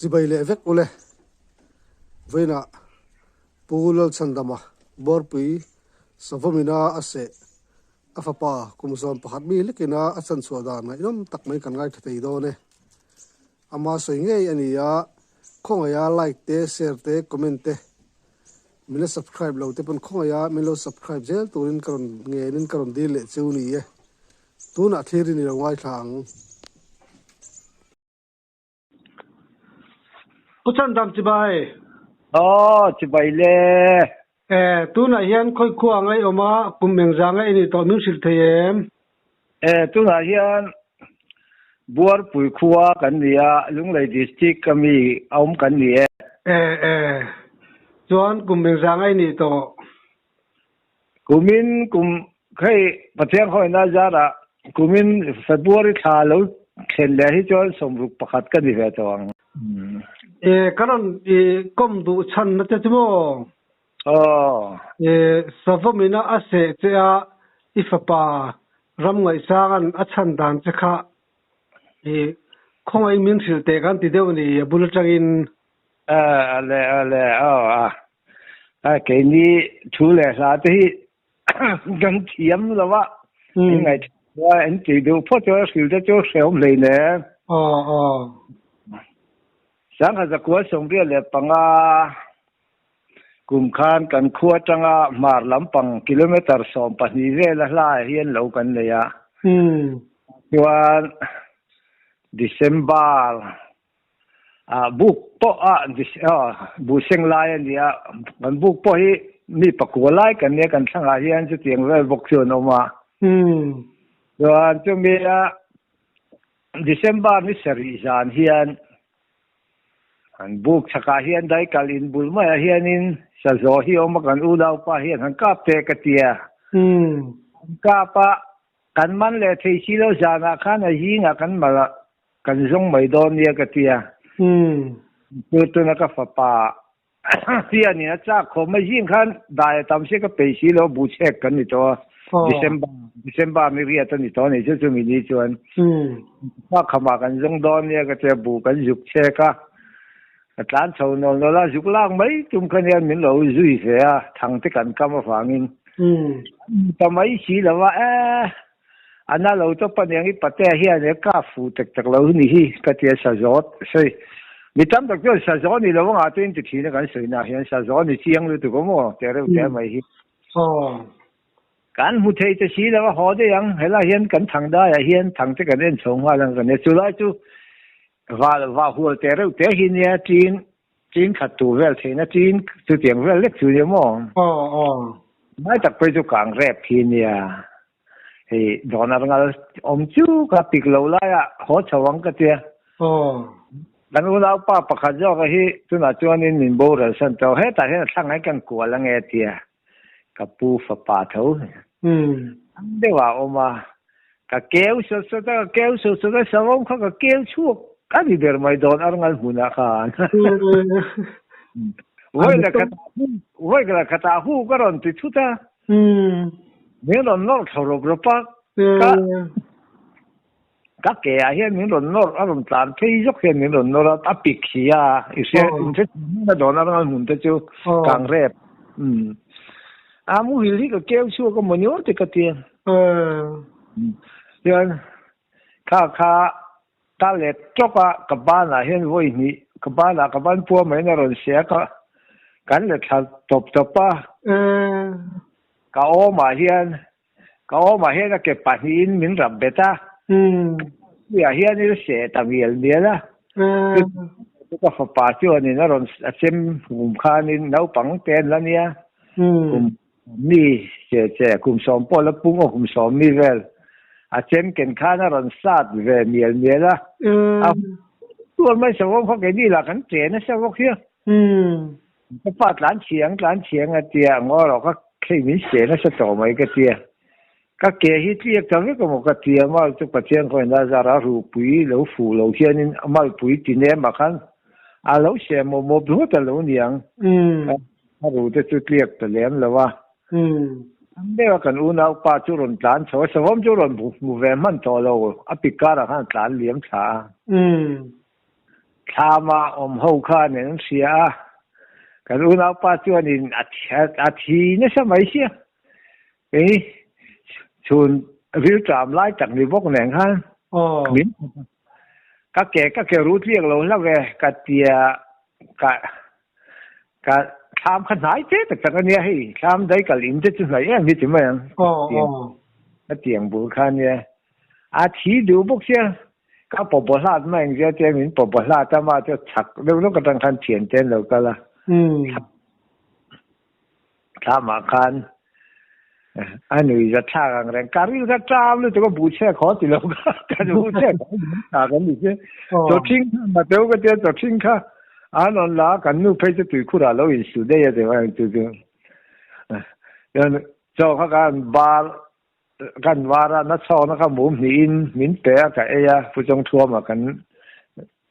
Chibai leh vek ule. Vawiinah Pu Lalchhandama Buarpui Savawmina a seh a fapa kum 11 mi lekina a chanchhuah dan ngaihnawm tak mai kan ngaithla thei dawn e. Ama sawi ngei a ni a, khawngaiha like te, share te, comment te min la subscribe lo te pawn khawngaiha min lo subscribe zel turin ka rawn ngenin ka rawn dil leh cheu ni e. Tunah thlir i ni lo ngaithla ang. Pu Chandam chibai. Aw chibai le. E, tunah hian khawi khua ang ei awm a, kum engzah nge i nih tawh min hrilh thei em? E, tunah hian Buarpui khua kan ni a, Lunglei District a mi a awm kan ni e. E, e, chuan kum engzah nge i nih tawh? Kumin kum hei Pathian khawina zarah kumin February thla lo thlen leh hi chuan 61 ka ni ve tawh ang. E, ka rawn i kawm duh chhan na che chu maw? Aw. E, Savawmina a seh che a, i fapa ram ngaihsanga'n a chhan dan che kha i khawngaih min hrilh teh kan ti deuh a ni a bul atangin. A le a le aw a a keini thu leh hla te hi kan thiam lo a in ngaih an ti duh phawt chuan hril te chu hrehawm hlei nen. Aw aw. 1985 kum khan kan khua atanga hmar lampang kilometre 12 vel a hla ah hian lo kan nei a. Chuan December Ah buk pawh a buh seng lai a ni a, kan buk pawh hi mi pakua lai kan nia kan thlangah hian chutiang vel bawk chu an awm a. Chuan chumi a December ni sarih zan hian an buk chhakah hian daikal in bul maiah hianin sazaw hi a awm a, kan unaupa hian han kap teh ka ti a. An kap a, kan man leh thei si lo zanah khan a zingah kan mal a. Kan zawng mai dawn nia ka ti a. Chu tuna ka fapa hianin a chak khawp mai zing khan dai a tam sia ka peih si lo bu chhek kan ni tawh a. December December ni riat a ni tawh a ni chu chumi ni chuan. Pa khamah kan zawng dawn nia ka ti a bu kan zuk chhek a. Ka tlan chho nawl nawl a zuk lak mai tum kha nia min lo zui ve a thang te kan kam avangin. Ta mai si lo a eh. A na lo tawp a niang i patea hian e ka fu tak tak lo ni hi ka ti a sazawt sawi mi tam tak chuan sazawt ni lo anga tuin ti thin a kan sawi na hian sazawt ni chiang lutuk awm aw teh reuh teh mai hi. Kan hmu thei ta si lo a haw daih ang helai hian kan thang daiah hian thang te kan en chho nghal ang kan nia chulai chu va va hual teh reuh teh hi nia tin tin khat tur vel theihna tin chutiang vel lek chu nia maw. Mai tak phei chu kang rep hi nia. Hei dawn ar ngal awm chu ka pik lo laia haw chho ang ka tia. Kan unaupa pakhat zawk a hi tunah chuanin min boral san tawh hetah hian a thlang ai kan kual ange a tia. Ka pu fapa tho ang deuh ah a awm a. Ka keu sawt sawt a, ka keu sawt sawt a, savawm kha ka keu chhuak a ni ber mai dawn ar ngal hmunah khan. Vawi la khatah vawi la khatah hu ka rawn ti thut a. Min rawn nawr thla rawp rawp a, ka ka ke ah hian min rawn nawr a rawn tlan phei zawk hian min rawn nawr a, a pik si a, i hria in hre a dawn a rangal hmun te chu kang rep a muhil hi ka keu chhuak a mawni awr te ka tia chuan kha kha ka let tawk a ka banah hian vawi hnih ka banah ka ban pua mai in a rawn seh a ka kan let thla tawp tawp a ka awmah hian ka awmah hian a ke pahnihin min rap bet a puiah hian in seh ta mial mial a chu ka fapa chuanin a rawn a chem kum khanin naupang te an la nia kum Mi che che kum sawm pawh la pung aw kum sawm mi vel a chem ken khan a rawn sat ve mial mial a. A tual mai savawm kha keini lah kan che nasa bawk hi a. Ka pa tlan chhiang tlan chhiang a tia ngaw rawh ka khei min se nasa tawh mai ka tia. Ka ke hi tliak ta vek emaw ka tia mal chu Pathian khawiin Lazara rupui lo fuh lo hianin a malpui ti nem ah khan a lo se maw mawp ringawt a lo niang. A ru te chu tliak ta lem lo a. Ang deuh a kan unaupa chu rawn tlan chho a, savawm chu rawn hmu ve hman tawh lo, a pik karah khan a tlan liam thla a. Thlama awm ho khan an hria a, kan unaupa chuanin a thi nasa mai sia. Kei chhun rilṭam lai tak ni bawk nen khan min ka ke ka ke ru tliak lo hlauh e ka tia ka ka thlam kha hnai te tak tak a nia hei thlam dai kal in te chu hnaih em hi ti mai ang ka tiang bul kha nia a thi duh bawk sia Ka pawpaw hlat mai ang zia te min pawpaw hlat a mah chu chak deuh lawk atang khan thian te an lo kal a. Thlamah khan a nui za thlak ang reng ka ril ka ṭam lutuk a buh chhek haw ti lo ka kan buh chhek haw ta kan ni che. Chawṭhing kha ma teu ka tia chawṭhing kha an rawn la a kan nu phei chu tuikhurah lo insu daih a ti mai ang chu chu. Chaw kha kan bar Kan var a, na chhawkna kha mum hnihin min pe a, ka ei a, Pu Chawngthuama kan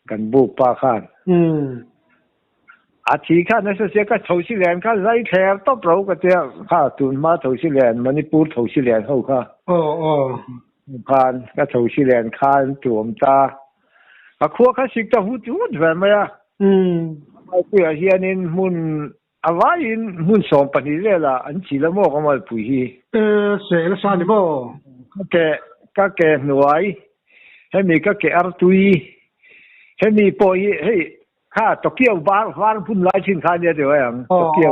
kan buk pa khan. A thi kha nasa sia ka thosi lian kha zai thler tawp ro ka tia kha tun hma thosi lian Manipur thosi lian ho kha khan ka thosi lian khan tuam ta ka khua kha sik ta vut vut ve mai a. Hmaipuiah hianin hmun A vaiin hmun 12 velah an chil a maw ka malpui hi. E, seh nasa ni maw? Ka ke, ka ke hnuai, hemi ka ke artui, hemi pawh hi hei kha Tokyo bar var hmun lai thin kha ania tih ang, Tokyo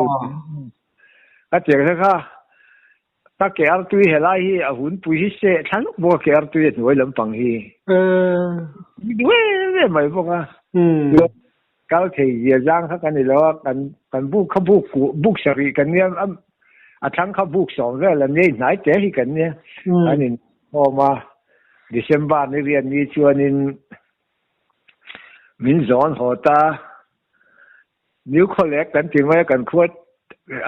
ka tiang kha kha ka ke artui helai hi a hunpui hi seh thla lawk bawk a ke artui a hnuai lampang hi. E. Duh em em mai bawk a. Kal thei zia zang kha kan ni lo a, kan kan buk kha buk kuh buk sarih kan nia a a thlang kha buk sawm vel an nia inhnai te hi kan nia kan inkhawm a December ni riat ni chuanin min zawn haw ta New Khawlek kan ti mai a kan khua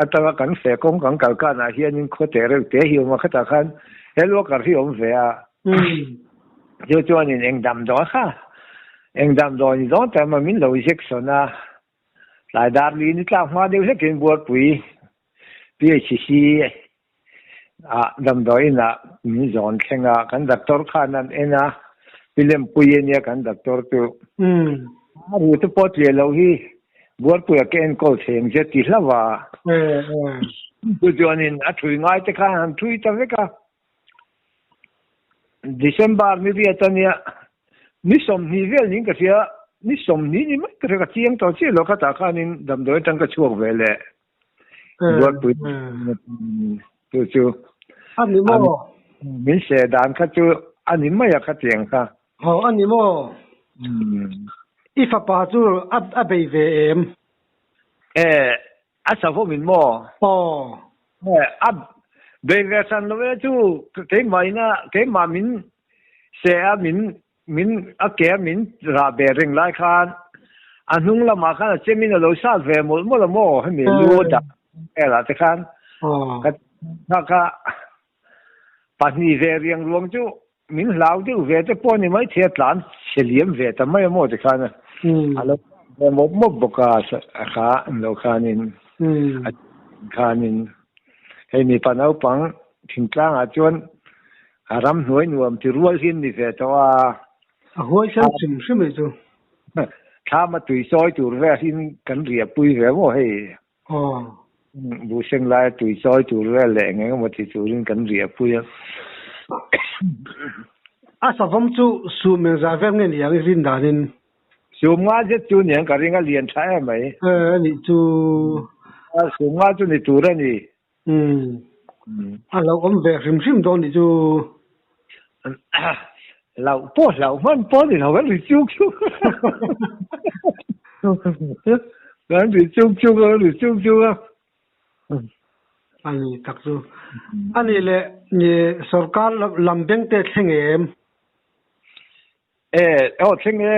atanga kan feh kawng kan kal kanah hianin khaw teh reuh te hi a awm a khatah khan he luakar hi a awm ve a chu chuanin eng damdawi kha Eng damdawi ni dawn tak maw min lo injection a, tlai dar li ni tlak hma deuh hlekin Buarpui PHC ah damdawi inah min zawn thleng a, kan doctor khan an en a, Pi Lempui a nia kan doctor chu. A ru te pawh tliah loh hi Buarpuia ka enkawl thei ang che ti hlauh a. Chu chuanin a thui ngai te khan han thui ta vek a. December ni riat a nia, ni 20 vel niin ka hria, ni 20 ni mai ka hria, ka chiang tawh chiah lo khatah khanin damdawi atang ka chhuak ve leh Buatpui chu chu A ni maw? Min seh dan kha chu a ni mai a khatiang kha. Haw a ni maw? I fapa chu a bei ve em? E, A savawmin maw? Aw. A bei ve hran lo e chu keimah ina keimah min seh a min min a ke a min rah ve reng lai khan a hnung lamah khan a chemin a lo sat ve mawlh mawlh a maw hemi lu dah velah te khan ka kha kha pahnih ve riang ruang chu min hlau deuh ve te pawh a ni maithei a tlan chhe liam ve ta mai a maw tikhan a lo ve mawp mawp bawk a a kha an lo khanin a khanin hei mipa naupang thingtlangah chuan a ramhnuai nuam ti rual hi an ni ve tawh a. A huai hran hrim hrim mai chu. Thlam a tui sawi tur vel hi kan riahpui ve maw hei. Aw. Buhseng laia tui chawi tur vel leh eng eng emaw ti turin kan riah pui a. A savawm chu sum eng zah vel nge ni ang i rin danin? Sum nga zet chu niang ka ring a lian tha em mai. E a nih chu. Sum nga chu ni tur a ni. Umm. A lo awm ve hrim hrim dawn nih chu. Hlauh pawh hlauh hman pawh ni lo kan ri chuk chuk. Kan ri chuk chuk a, kan ri chuk chuk a. A ni tak chu. A nih leh sorkar lam beng te thleng em? E, aw thleng e,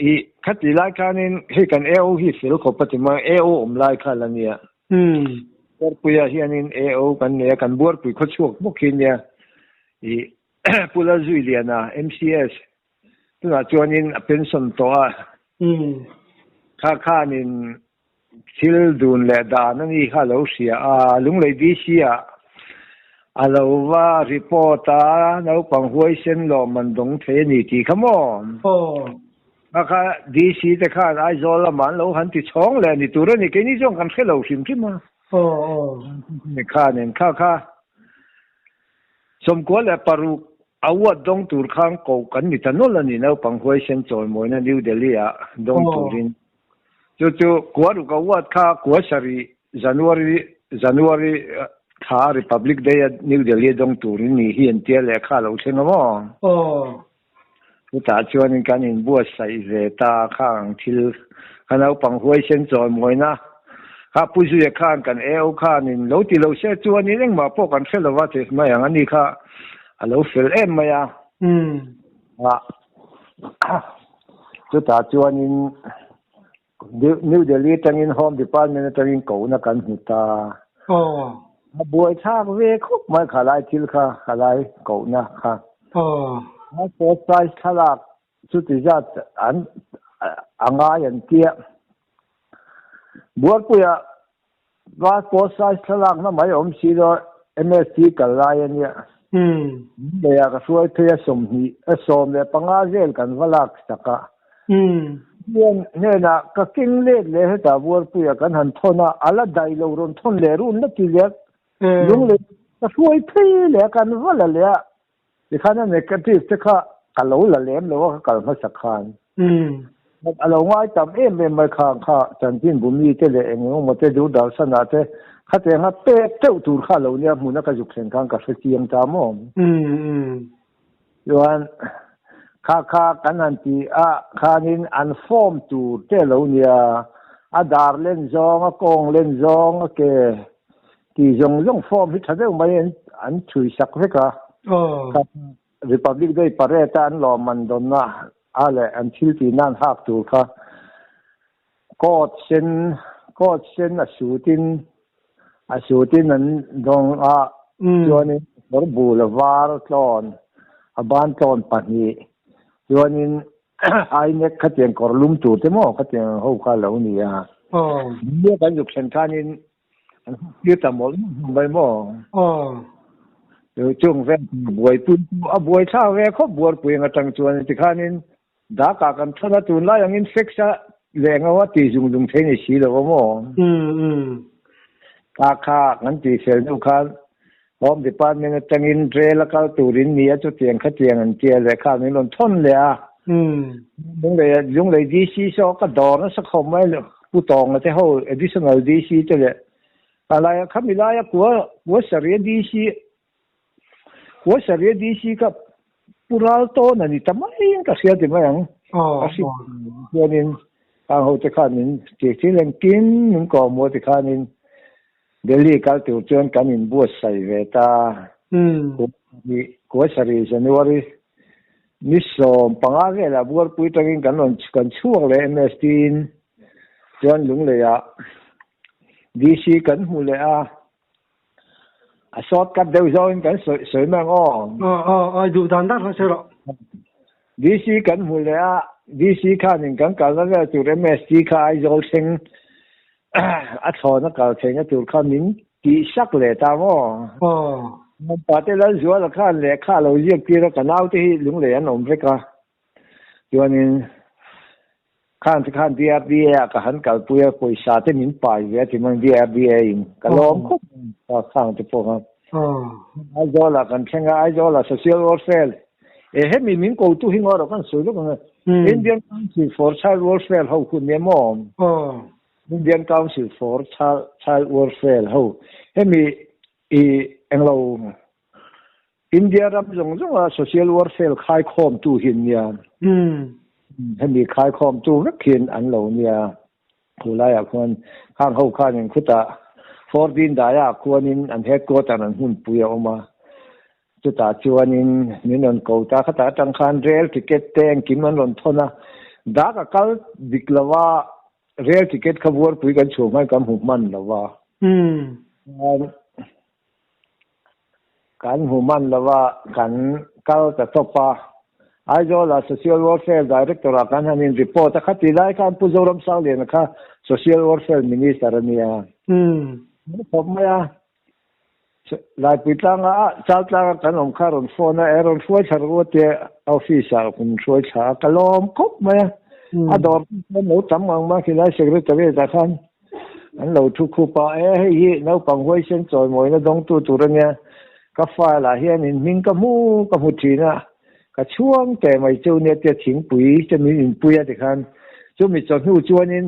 i khati lai khanin hei kan AO hi fel khawp a ti mai, AO awm lai kha la nia. Buarpuia hianin AO kan nei a, kan Buarpui khawchhuak bawk hi nia. I Pu Lalzuiliana, MCS, tunah chuanin a pension tawh a. Kha khanin Thil dun leh dan a ni kha a lo hria a, Lunglei DC ah a lo va report a, naupang huaisen lawm an dawng thei a ni tih kha maw? Aw. Kha kha DC te khan Aizawl lamah an lo han ti chhawng leh a ni tur a ni. Keini chuan kan hre lo hrim hrim a. Aw aw. Khanin kha kha 96 award dawng tur khan koh kan ni ta nawlh a ni. Naupang huaisen chawimawina New Delhi ah dawng turin. Chu chu kuaruk award kha kua sarih January January thla Republic Day a New Delhi a dawng turin ni hi an tia lehkha a lo thleng a maw? Aw. Chutah chuanin kan inbuatsaih ve ta khang thil kha naupang huaisen chawimawina kha Pu Zuia khan kan AO khanin lo ti lo se chuanin engmah pawh kan hre lova ti mai ang a ni kha a lo fel em mai a. Chutah chuanin New Delhi atangin Home Department atangin kohna kan hmu ta. Aw. A buai thlak ve khawp mai kha lai thil kha, kha lai kohna kha. Aw. Passport size thlalak chuti zat an a ngai an tia. Buarpuia passport size thlalakna mai awm si lo MST kal lai a nia. Umm. Lei ah ka hruai phei a 20 a 15 vel kan va lak sak a. Umm. Hian hnenah ka keng let leh hetah Buarpuia kan han thawn a, a la daih lo rawn thawn leh run la ti leh lung leh ka hruai phei leh a kan va la leh a tikhan a negative te kha ka lo la lem lo a ka kal hmasa khan. Umm. A lo ngai tam em em mai kha kha chanchinbu mi te leh eng eng emaw te Doordarshan ah te khatianga pek teuh tur kha lo nia hmuna ka zuk thlen khan ka hre chiang ta maw. Umm umm. Chuan kha kha kan han ti a khanin an form tur te lo nia a dar len zawng a kawng len zawng a ke ti zawng zawng form hi tha deuh mai an an chhui sak vek a. Aw. Kha Republic Day parade a an lawmman dawnna a leh an thil tih nan hak tur kha coat sen coat sen a suit in a suit in an dawng a chuanin kawr bul a var tlawn a ban tlawn pahnih chuanin high neck khatiang kawr lum tur te maw khatiang ho kha a lo ni a. Aw. Nia kan zuk thlen khanin An hmuhtir ta mawlh mawlh mai maw? Aw. Chung vel buaipui chu a buai thlak ve khawp buarpui ang atang chuan tikhanin dakah kan thawn a tunlai angin fax a leh ngau a ti zung zung thei ni si lo a maw? Umm umm. Kha kha kan tih fel hnu khan Home Department atangin rail a kal turin ni a chutiang khatiang an tia leh kha min rawn thawn leh a. Umm. Lunglei Lunglei DC saw ka dawr nasa khawp mai le Pu Tawnga te ho Additional DC te leh a laia khami laia kua kua sarih DC kua sarih DC kha Pu Raltawn a ni ta mai in ka hria ti mai ang. Aw A hri chuanin khang ho te khan min ti thil engkim min kawhmuh ti khanin Delhi kal tur chuan kan inbuatsaih ve ta. Kua sarih January ni 15 velah Buarpui tangin kan rawn kan chhuak leh MST in chuan Lungleiah DC kan hmu leh a, a shortcut deuh zawngin kan sawi sawi mai ang aw. Aw aw aw duh dan dan kha sawi rawh. DC kan hmu leh a, DC khanin kan kalna vel tur MST kha Aizawl thleng A thlawn a kal theihna tur kha min tih sak leh ta maw? Aw. Pate Lalzuala khan lehkha a lo ziak tir a, ka naute hi lunglei an awm vek a. Chuanin khan te khan DRDA ah ka han kalpui a, pawisa te min pai ve a ti mai DRDA in ka lawm khawp mai khang te pawh kha. Aw. Aizawl ah kan thleng a, Aizawl ah Social Welfare e hemi min kotu hi ngaw rawh kan sawi lawk ang e. Indian Council for Child Welfare ho hun nia maw? Aw. Indian Council for Child Welfare ho hemi i englo India ram zawng zawng a social welfare khaikhawm tu hi an nia. Hemi khaikhawm tu vek hian an lo nia. Khulaiah khuan khang ho khanin khutah Fort Dindaiah khuanin an headquarter an hmunpui a awm a. Chutah chuanin min rawn ko ta, khatah atang khan rail ticket te engkim an rawn thawn a, dak a kal dik lo a, rail ticket kha buarpui kan chhuah hmain kan hmu hman lo a. Kan hmu hman lo a, kan kal ta tawp a. Aizawla Social Welfare Director ah kan han in report a, khati lai khan Pu Zoram Sangliana kha Social Welfare Minister a nia. Khawp mai a. Laipui tlanga a chal tlanga kan awm kha rawn phone a, e rawn hruai thla rawh tia office ah kun hruai thla a, ka lawm khawp mai a. A dawr an lo tam ngang mai khilai secretariat ah khan an lo thu khup a, e hei hi naupang huaisen chawimawina dawngtu tur a nia, ka file ah hian in hming ka hmu ka hmu thin a, ka chhuang teh mai chu nia tia thingpui te min inpui a tikhan chumi chawhnu chuanin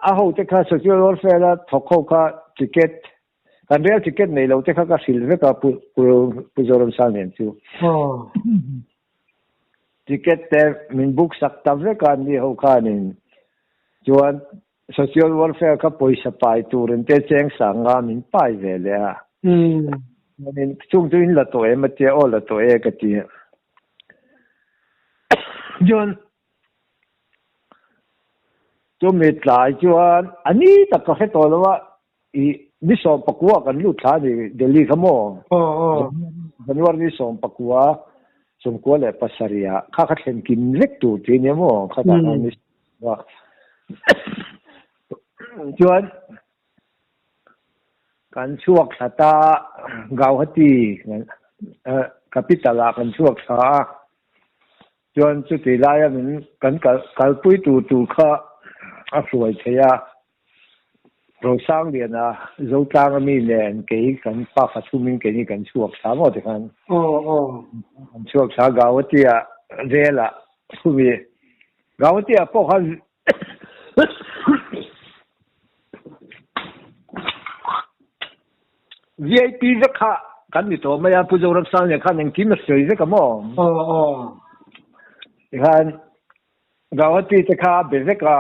a hote kha social welfare a thawk ho kha ticket Kan rail ticket nei lo te kha ka hrilh vek a Pu Pu Zoramsang nen chu. Ticket te min book sak ta vek a ni ho khanin chuan social welfare kha pawisa pai turin te cheng sang nga min pai ve leh a. Chuanin chung chu in la tawh em a tia aw la tawh e ka ti. Chuan chumi tlai chuan a ni tak ka hre tawh lo a I ni 14 kan lut thla a ni Delhi kha maw? Aw aw. January ni 19 97 ah kha kha thlen kim vek tur ti ania maw? Kha tah khan ni chuan kan chhuak thla ta Gauhati capital ah kan chhuak thla a chuan chuti laia min kan kalpui tur tur kha a hruai thei a. Rosangliana Zotlang ami nen kei kan pa fathumin keini kan chhuak thla maw tikhan. Aw aw. Kan chhuak thla Gauhati ah rel ah khumi Gauhati ah pawh khan VIP vek kha kan ni tawh mai a Pu Zoramsangliana khan engkim a sawi vek a maw. Aw aw. Tikhan Gauhati te kha a be vek a.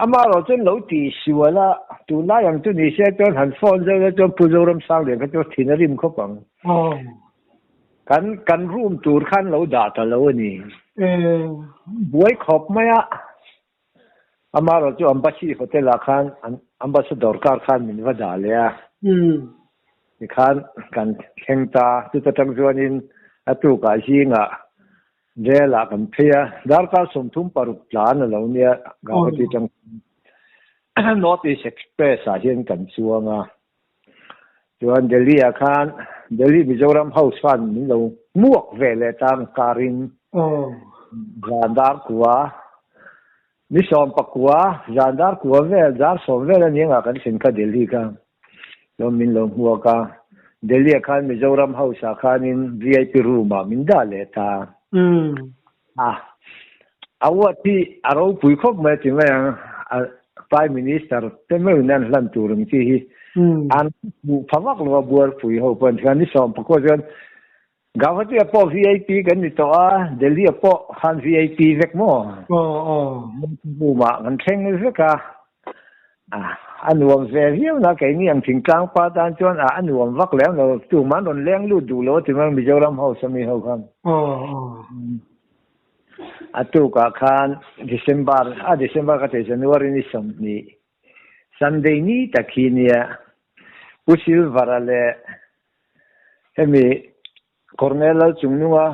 Amaherawh chuan lo tih sual a, tunlai ang chu ni se chuan han phone zeuh la chuan Pu Zoramsang lian kha chu thin a rim khawp ang. Kan kan room tur khan lo dah ta lo a ni. Buai khawp mai a. Amaherawh chu Embassy Hotel ah khan Ambassador car khan min va dah leh a. Tikhan kan thleng ta. Chuta tang chuanin a tukah zingah Rel ah kan phei a, darkar 36 tlan a lo nia, Gauhati atang North East Express ah hian kan chuang a, chuan Delhi ah khan Delhi Mizoram House khan min lo hmuak ve leh tang car in zan dar kua ni 19 zan dar kua vel dar 10 vel a ni angah kan thlen kha Delhi kha chuan min lo hmuak a, Delhi ah khan Mizoram House ah khanin VIP room ah min dah leh ta a, a uat hi a ropui khawp mai a ti mai ang, a Prime Minister te meuhin an hlan tur ang chi hi an hmuh pha vak lo a buarpui ho pawh an ti khan ni 19 chuan Gauhati ah pawh VIP kan ni tawh a, Delhi ah pawh khan VIP vek maw? Aw aw. Room ah kan thleng vek a, a nuam ve viau na keini ang thingtlang pa tan chuan a nuam vak lem lo, tumah an rawn leng lut duh lo a ti mai Mizoram house ami ho khan. Aw aw. A tukah khan December, a December ka ti January ni 20 Sunday ni tak hi nia Pu Silver-a leh hemi Cornel Lalchungnunga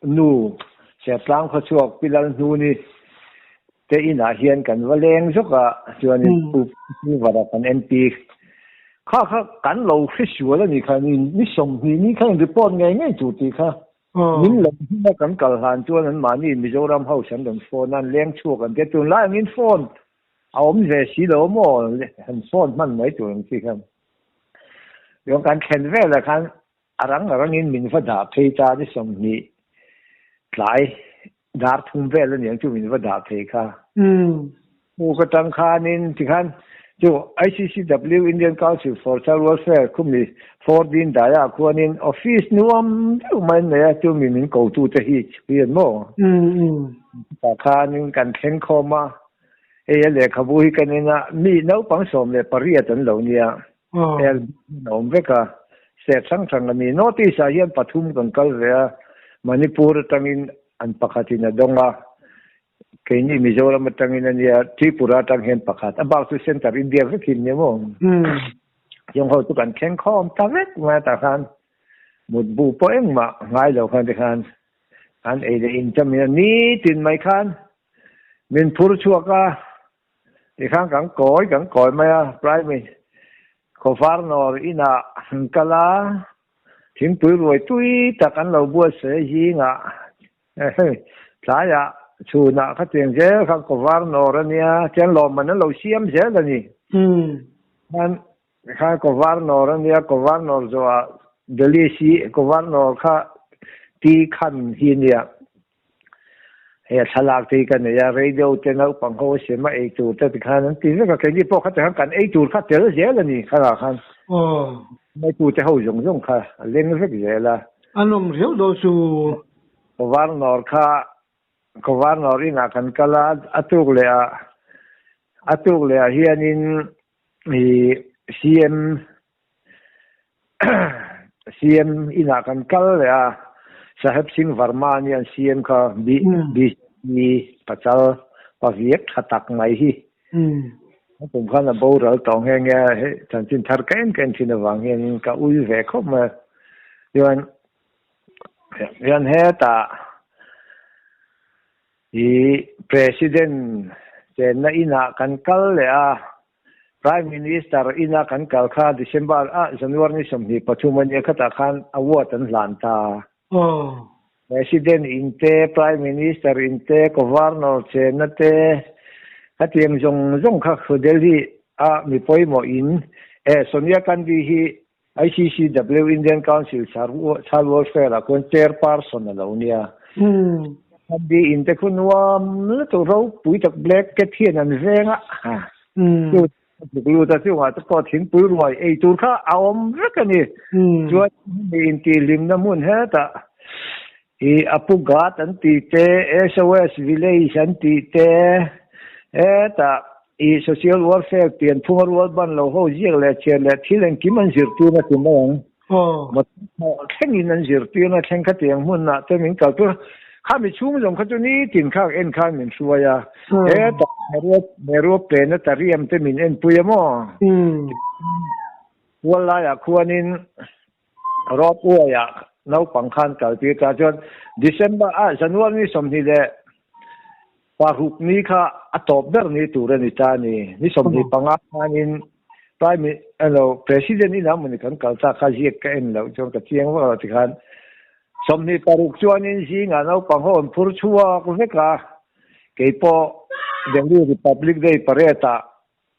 nu Sertlang khawchhuak Pi Lalhnuni te inah hian kan va leng zawk a, chuanin Pu Silver-a kan MP kha kha kan lo hre sual a nih kha, ni 20 ni kha in report ngei ngei tur tih kha. Min lo hmun a kan kal hlan chuan an mahni Mizoram House an rawn phone a, an leng chhuak an tia, tunlai angin phone a awm ve si lo maw, han phone hman mai tur ang chi khan. Chuan kan thlen velah khan a rang a rangin min va dah phei ta ni 20 tlai dar 3 vel a niang chu min va dah phei kha. Hmu ka tang khanin tikhan chu ICCW Indian Council for Child Welfare khumi Fort Dean Daya khuanin office nuam deuh mai an nei a, chumi min kotu te hi hian maw tah khanin kan thleng khawm a, hei a lehkhabu hi kan en a, mi naupang 18 an lo nia, hei a awm vek a, state hrang hrang a mi North East ah hian pathum kan kal ve a, Manipur atangin an pakhatin a dawng a, Keini Mizoram atangin a nia, Tripura atang hian pakhat, a bak chu Centre India vek hi nia maw? Chung ho chu kan thleng khawm ta vek mai a tah khan mutbu pawh engmah ngai lo khan tikhan an ei leh in cham in a nitin mai khan min phur chhuak a, tikhan kan kawi kan kawi mai a, Prime Governor inah an kal a, thingpui ruai tui tak an lo buatsaih a zingah. Hei, tlaiah chhunah khatiang zel kha Governor a nia, chuan lawmman an lo siam zel a ni. Khan kha Governor a nia, Governor zawhah Delhi si Governor kha Ti Khan hi a nia. Hei a thlalak te hi ka nei a, radio te naupang ho a sem a, ei tur te tikhan an ti vek a, keini pawh kha tikhan kan ei tur kha tel zel a ni khalah khan. Maitu te ho zawng zawng kha a leng vek zel a. A nawm riau dawn chu. Governor kha Governor inah kan kal a, a tuk leh ah a tuk leh ah hianin ih CM CM inah kan kal leh a, Saheb Singh Varma a nia an CM kha BJP pachal pa viak tha tak mai hi. A kum khan a boral tawh nghe nghe a, hei chanchin thar ka en ka en thin avang hianin ka ui ve khawp mai a. Chuan hian hetah i President chenna inah kan kal leh a, Prime Minister ina kan kal kha December ah January ni 23 a nia khatah khan award an hlan ta. President in te, Prime Minister in te, Governor chenna te khatiang zawng zawng kha khu Delhi a mi pawimawh in eh Sonia Gandhi hi ICCW Indian Council Child Welfare ah khuan Chairperson a lo nia. Gandhi in te khu nuam lutuk ropui tak black cat hian an veng a. Chu tluk lut a chungah te pawh thingpui ruai ei tur kha a awm vek a ni. Chuan mi intihhlimna hmun hetah i Apu Ghat an tih te, SOS Village an tih te, hetah i Social Welfare pianphunga rual ban lo ho ziak leh chhiar leh thil engkim an zirtir a ti mai ang. Motor thlengin an zirtir na thleng khatiang hmunah te min kal tur kha mi chhung zawng kha chu nitin khak en khan min hruai a. Hetah Nehru Planetarium te min enpui a maw? Kual laiah khuanin Rope uaiah naupang khan kaltir ta chuan December ah January ni 26 ni kha a tawp ber ni tur a ni ta a ni. Ni 25 khanin Prime elo President in a mawni kan kal ta kha ziak ka en loh chuan ka chiang vak lo tikhan 26 chuanin zingah naupang ho an phur chhuak vek a, keipawh Delhi Republic Day parade ah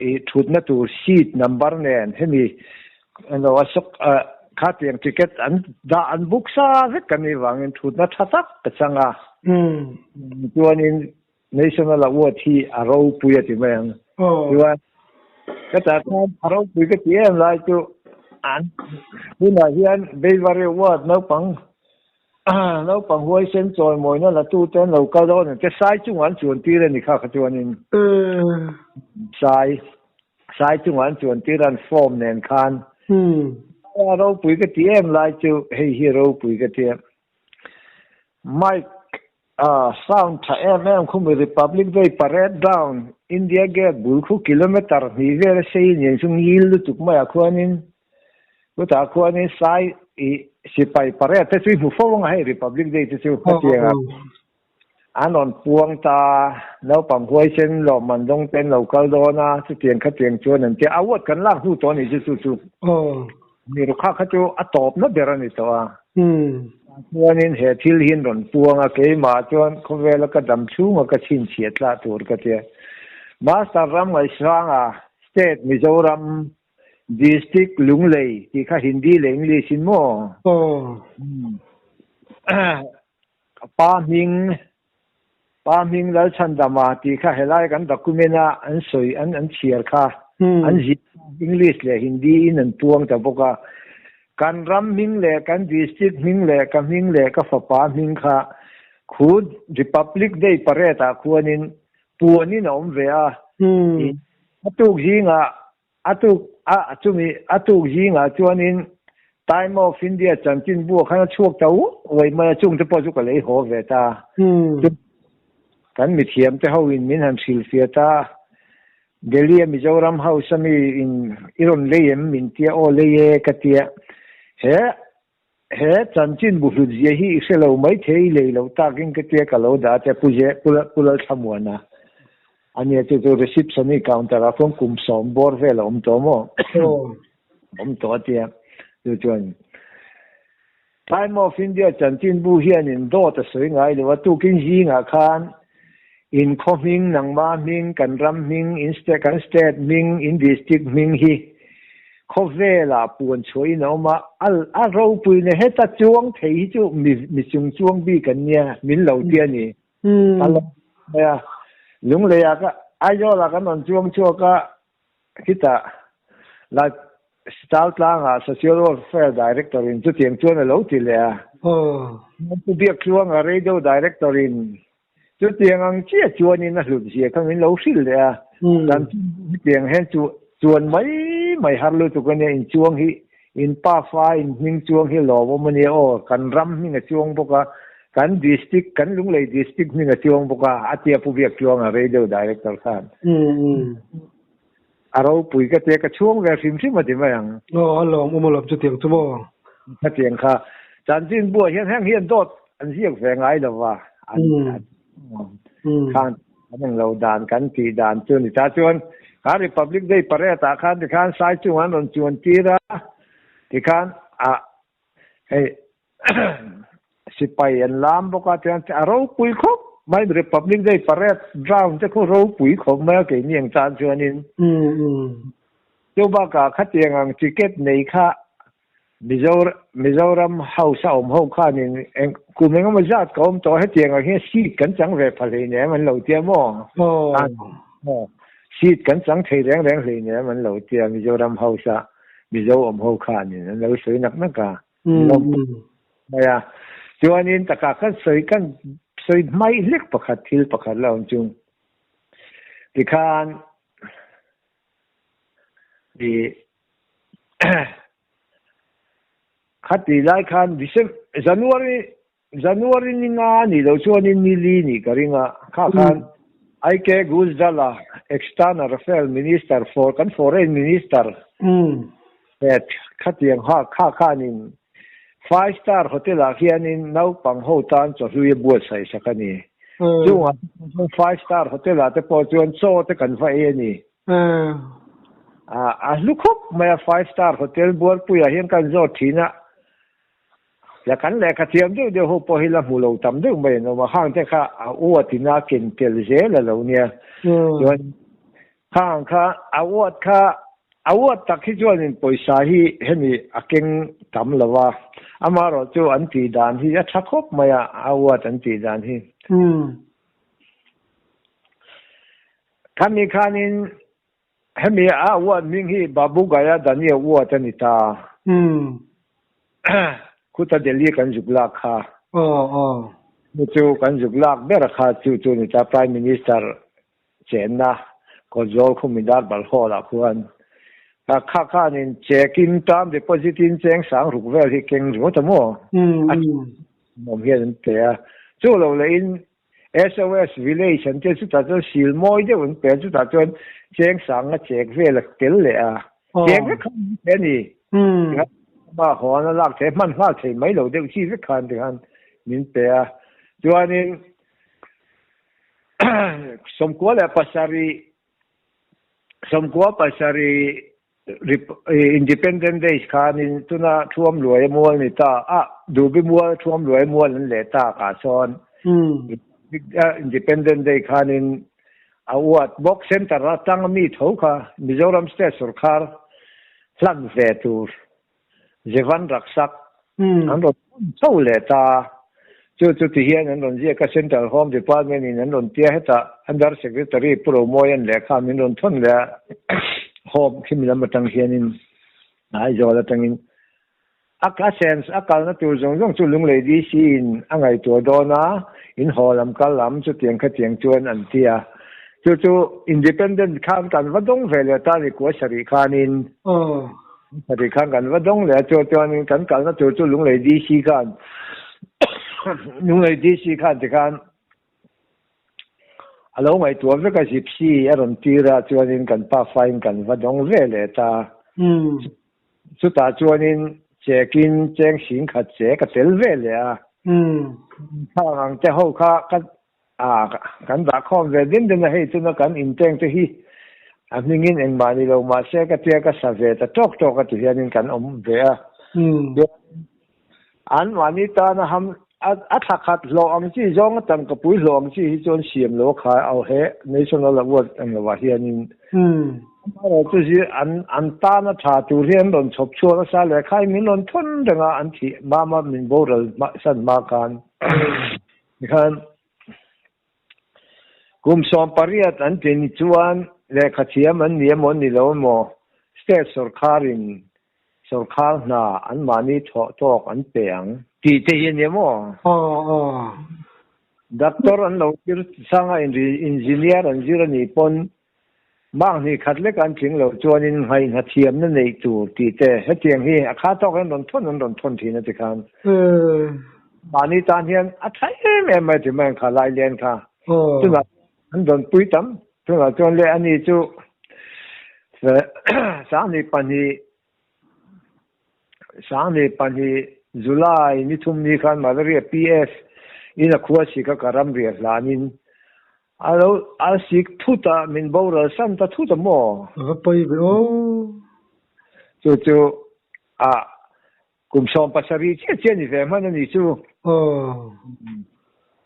I thutna tur seat number nen hemi eno a sawk khatiang ticket an dah an book sa vek kan nih vangin thutna tha tak ka chang a. Chuanin National Award hi a ropui a ti mai ang. Chuan ka tah khan a ropui ka ti em lai chu an hunah hian Bravery Award naupang Naupang huaisen chawimawina la tute an lo kal dawn ang che. Sai chungah an chuan tir a ni kha kha chuanin. Sai, sai chungah an chuan tir a an form nen khan. A ropui ka ti em lai chu hei hi ropui ka ti a. Mic sound tha em em khumi Republic Day Parade Ground, India Gate bul khu kilometer hnih vel a sei nen chu ngil lutuk maiah khuanin Chutah khuanin sai i sipai parade te chu i hmu fo ang a hei Republic Day te chu hetiang a an rawn puang ta naupang huaisen lawmman dawng te an lo kal dawn a chutiang khatiang chuan an tia award kan lak hnu tawh a nih chu chu chu mi rukha kha chu a tawpna ber a ni tawh a chuanin he thil hi an rawn puang a keimah chuan khawvela ka dam chhunga ka chhinchhiah tlah tur ka tia Master Ramngaihsanga State Mizoram District Lunglei tih kha Hindi leh English in maw? Pa hming Pa hming Lalchhandama tih kha helai kan document a an sawi an an chhiar kha an ziah English leh Hindi in an puang ta bawk a. Kan ram hming leh kan district hming leh ka hming leh ka fapa hming kha khu Republic Day parade ah khuanin puanin a awm ve a. A tuk zingah A tuk a chumi a tuk zingah chuanin Time of India chanchinbu ah khan a chhuak ta uak uai mai a, chungte pawh chu ka lei haw ve ta. Kan mithiam te ho in min han hrilhfiah ta, Delhi a Mizoram House a mi in i rawn lei em min tia aw lei e ka tia. He he chanchinbu hlut zia hi i hre lo mai thei lei loh takin ka tia ka lo dah a tia Pu Ze Pu Pu Lalthlamuana a nia chu chu reception i counter ah khuan kum sawm bawr vel a awm tawh maw awm tawh a tia chu chuan. Time of India chanchinbu hianin dawt a sawi ngai lo a, tukin zingah khan in khaw hming, nangma hming, kan ram hming, in state, kan state hming, in district hming hi khawvelah puan chhuahin a awm a, a ropuina heta chuang thei hi chu mi mi chung chuang bik an nia, min lo ti a ni. Ka lo mai a, Lungleiah ka Aizawlah kan rawn chuang chhuak a, Khitah la Star tlangah Social Welfare Director in chutiang chuan a lo ti leh a. Pu Biaktluanga Radio Director in chutiang ang chiah chuanin a hlut zia kha min lo hrilh leh a. Kan hetiang hian chu chuan mai mai har lutuk a nia, in chuang hi in pafa in hming chuang hi lawmawm a nia aw, kan ram hming a chuang bawk a, kan district, kan Lunglei district hming a chuang bawk a, a tia Pu Biaktluanga Radio Director khan. A ropui ka tia ka chhuang ve hrim hrim a ti mai ang. Aw, a lawmawm alawm chutiang chu maw? Khatiang kha chanchin buah hian heng hian dawt an ziak ve ngai lo va, an khan an englo dan kan tih dan chu ni ta chuan kha Republic Day parade ah khan tikhan sai chung an rawn chuan tir a, tikhan a hei Sipai an lam bawk a, tichuan a ropui khawp mai Republic Day parade ground te khu ropui khawp mai a keini ang tan chuanin. Chu bakah khatiang ang ticket nei kha Mizoram House a awm ho khanin eng kum engemaw zat ka awm tawh hetiang ang hian seat kan chang ve pha hleinem an lo tia maw? Seat kan chang thei reng reng hleinem an lo tia Mizoram House a Mizo awm ho khanin an lo sawi nak nak a. Mai a, chuanin takah kan sawi kan sawi hmaih hlek pakhat thil pakhat la awm chung tikhan i khati lai khan December January January ni nga ni lo chuanin ni li nih ka ring a, kha khan IK Gujral-a External Affairs Minister for kan Foreign Minister het khatiang ha kha khanin Five Star Hotel-ah hianin naupang ho tan chawhlui a buatsaih sak a ni. Chungah chuan Five Star Hotel-ah te pawh chuan chaw te kan va ei a ni. A hlu khawp mai a, Five Star Hotel Bualpuiah hian kan zawt thin a. La kan lehkha thiam deuh deuh ho pawh hi la hmu lo tam deuh mai an awm a, hang te kha a uat in a ken tel zel a lo nia. Chuan khang kha a uat kha a uat tak hi chuanin pawisa hi hemi a keng tam lo va, amaherawh chu an tih dan hi a tha khawp mai a, a uat an tih dan hi. Khami khanin Hemi a uat hming hi Babu Gaya Daniel uat a ni ta. Khuta Delhi kan zuk lak kha. Chu chu kan zuk lak ber kha chu chu ni ta Prime Minister chenna Kawtzawl Khumidar Balhawlah khuan kha khanin check in term deposit in cheng sang ruk vel hi keng ringawt a maw? A awm hian an pe a. Chu lo leh in SOS Village an tia chutah chuan sil mawi deuh an pe a, chutah chuan cheng sanga chek vel a tel leh a, cheng vek khan an pe a ni. Tikhan hawn a lak thei a, hman nghal thei mai lo deuh chi vek khan tikhan min pe a. Chuanin sawmkua leh pasarih sawmkua pasarih Independent Days khanin tuna Thuam Luai mual ni ta a, Dubi mual Thuam Luai mual an leh tak ah sawn Independent Day khanin a uat bawk center atanga mi tho kha Mizoram State sawrkar hlan ve tur Jevan Raksak an rawn phun chho leh ta. Chu chu ti hian an rawn ziak a, Central Home Department in an rawn tia hetah Under Secretary Pu Romawian lehkha min rawn thawn leh a, Home khimi lam atang hianin Aizawl atangin a a sense a kalna tur zawng zawng chu Lunglei DC in a ngaihtuah dawn a, in haw lam kal lam chutiang khatiang chuan an ti a. Chu chu Independent khan kan va dawng ve leh ta ni kua sarih khanin. Sarih khan kan va dawng leh a, chu chuanin kan kalna tur chu Lunglei DC khan Lunglei DC khan tikhan a lo ngaihtuah vek a, Gypsy a rawn tir a, chuanin kan pa fain kan va dawng ve leh ta. Chutah chuanin chekin cheng sing khat che ka tel ve leh a. Khang ang te ho kha ka A, kan dah khawm ve din din a, hei tuna kan inteng te hi a hmingin engmah ni lo mahse ka tia ka sa ve ta tawk tawk a ti hianin kan awm ve a. An mahni tana ham a thla khat hlawh ang chi zawng a tangkapui hlawh ang chi hi chuan siam lo a khai au he National Award ang lovah hianin amaherawhchu hi an an tana tha tur hi an rawn chhawp chhuak nasa leh khai min rawn thawn reng a an thih mama min boral san hma khan tikhan kum 18 an ti ni chuan lehkha thiam an ni emaw ni lo emaw state sawrkharin Sawrkhar hna anmahni thawh tawk an pe ang tih te hi a ni maw? Aw aw. Doctor an lo zir chang a engineer an zir a nih pawn mark hnih khat lek an tling lo chuanin ngaihna thiamna neih tur tih te hetiang hi a kha tawk hian rawn thawn an rawn thawn thin a ti khan. Mahni tan hian a tha em em mai ti mai ang kha Lailen kha. Chutah An dawnpui tam tunah chuan le ani chu 2002 2002 July ni thum ni khan Malaria PS in a khua sik a ka ram riah hlanin a lo a sik thut a min boral san ta thut a maw? A va pawi ve aw. Chu chu a Kum 17 chiah chiah ni ve hman a ni chu. Aw.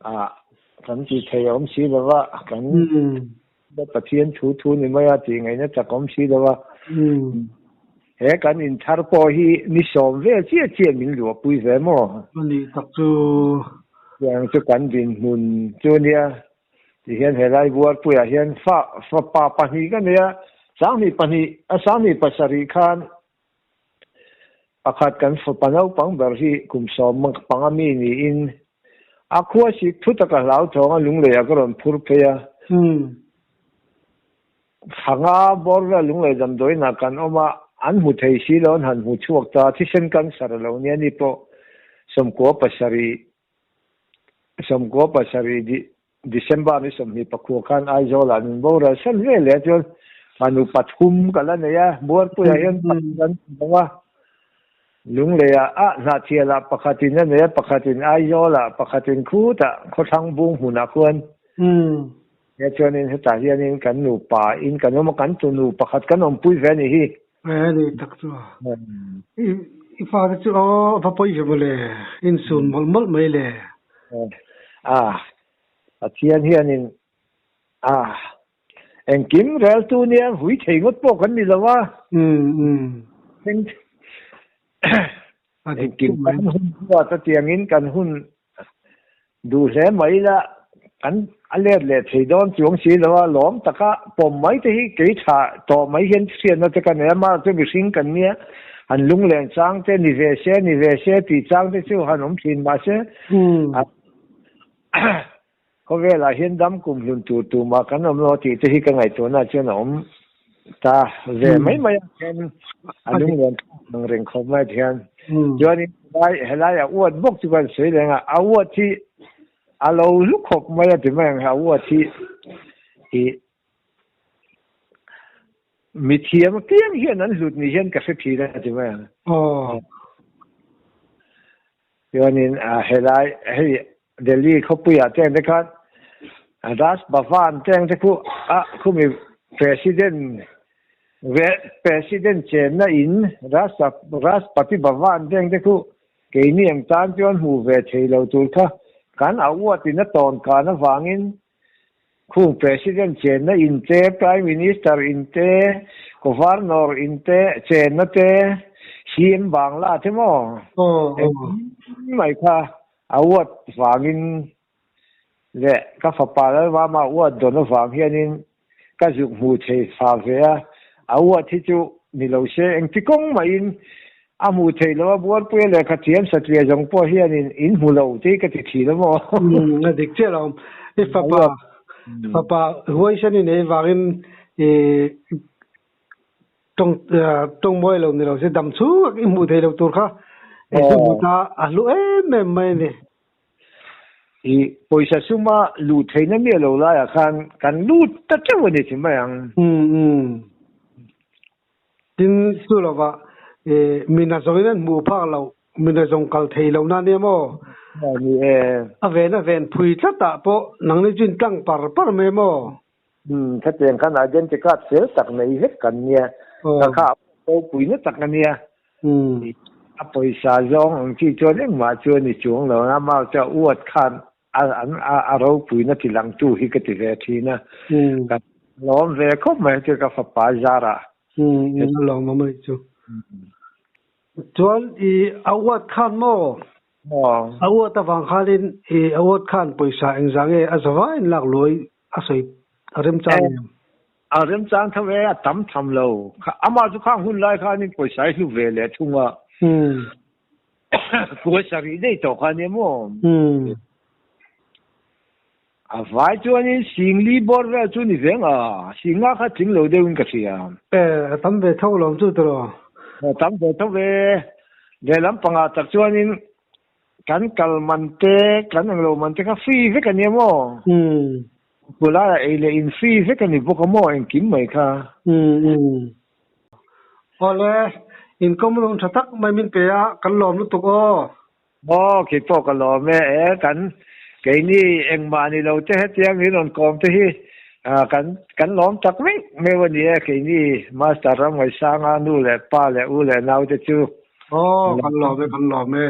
Ah, kan tih thei a awm si lo va, kan Pathian thu thu ni mai a tih ngaihna chak awm si lo va. He kan inthar pawh hi ni 10 vel chiah chiah min luahpui ve maw? A nih tak chu. Tiang chu kan dinhmun chu nia. Tihian helai Buarpuiah hian fa fapa pahnih ka nei a, 2002 a 2007 khan Pakhat kan fapa naupang ber hi kum 15 mi niin a khua sik thu taka hlauthawng a lungleiah ka rawn phur phei a. Thanga bawr vel lunglei damdawiinah kan awm a, an hmu thei si lo, an han hmu chhuak ta, thisen cancer a lo nia ni pawh 97 97 December ni 29 khan Aizawlah min boral san ve leh a chuan fanu pathum ka la nei a, Buarpuiah hian pakhat an awm a, Lungleiah ah Hnahthialah pakhatin a nei a, pakhatin Aizawlah, pakhatin khutah Khawthlang bung hmunah khuan he chuanin hetah hianin kan nupa in kan awm a, kan tunu pakhat kan awmpui ve a ni hi. A ni tak chu i fate chu aw a va pawi ve mawle, insun mawlh mawlh mai le. A Pathian hianin a engkim reltu nia hui thei ngawt pawh kan ni lo a. Engkim kan hun huat a tiangin kan hun duh hle mai la kan a let leh thei dawn chuang si lo a lawm taka pawm mai te hi kei tha tawh mai hian hriatna te ka nei a mah chu mihring kan nia han lunglen chang te ni ve se ni ve se tih chang te chu han awm thin mahse Khawvelah hian dam kum hlun tur tumah kan awm lo tih te hi ka ngaihtuahna chuan a awm ta ve mai mai a hian a lunglian thlak ang reng khawp mai hian chuanin helai helai a uat bawk chu kan sawi reng a a uat hi a lo hlu khawp mai a ti mai ang a uat hi ih mithiam apiang hian an hlut ni hian ka hre thin a ti mai ang. Chuanin helai hei Delhi khawpuiah te ang te khan Raj Bhavan te ang te khu a khumi President ve President chenna in Raj Rajpati Bhavan te ang te khu keini ang tan chuan hmuh ve thei lo tur kha kan a uatin a tawn kan avangin khung President chenna in te, Prime Minister in te, Governor in te chenna te, CM Bangla te maw engkim mai kha a uat vangin leh ka fapa Lalmama uat dawn avang hianin ka zuk hmu thei fa ve a, a uat hi chu ni lo se engti kawng mahin a hmuh theih loh a, Buarpuia lehkha thiam satliah zawng pawh hianin in hmu lo tih ka ti thin a maw? A dik chiah lo. I fapa fapa huaisen i nei vangin i tawng tawng mawi lo ni lo se dam chhung i hmuh theih loh tur kha i zu hmu ta a hlu em em mai a ni. I pawisa suma luh theihna miah lo laiah khan kan lut ta teuh a ni ti mai ang. Tin, chu lovah mina zawngin an hmuh phak loh, mina zawng kal thei lo na nia maw? Ni e. A ven a ven phui tlatah pawh nangni chu in tlang par par mai maw? Khatiang khan identity card fel tak nei vek kan nia. Ka kha a ropui na tak a nia. A pawisa zawng ang chi chuan engmah chu a ni chuang lo a, mau chu a uat khan a an a ropuina ti langtu hi ka ti ve thin a. Ka lawm ve khawp mai chu ka fapa zarah. A lawm awm a nih chu. Chuan i a uat khan maw? A uat avang khanin i a uat khan pawisa engzah nge a zavaiin lak luai a sawi a remchang em? A remchang tho e, a tam tham lo. Amah chu khang hun lai khanin pawisa i hlu ve leh thung a. Pawisa rih daih tawh kha nia maw? A vai chuanin singli bawr vel chu ni veng a, singa kha tling lo deuhin ka hria. E, a tam ve tho lo chu tiraw? A tam ve tho ve. Lehlam pangah tak chuanin Kan kal man te, kan englo man te kha free vek a nia maw? Khulaiah ei leh in free vek a ni bawk a maw engkim mai kha? Awle, inkawm lung tha tak mai min pe a, kan lawm lutuk aw. Aw, khi pawh ka lawm e, e kan keini engmah ni lo te hetiang min rawn kawm te hi kan kan lawm tak mek meuh a ni e, keini Master Ramngaihsanga nu leh pa leh u leh nau te chu. Aw, kan lawm e, kan lawm e.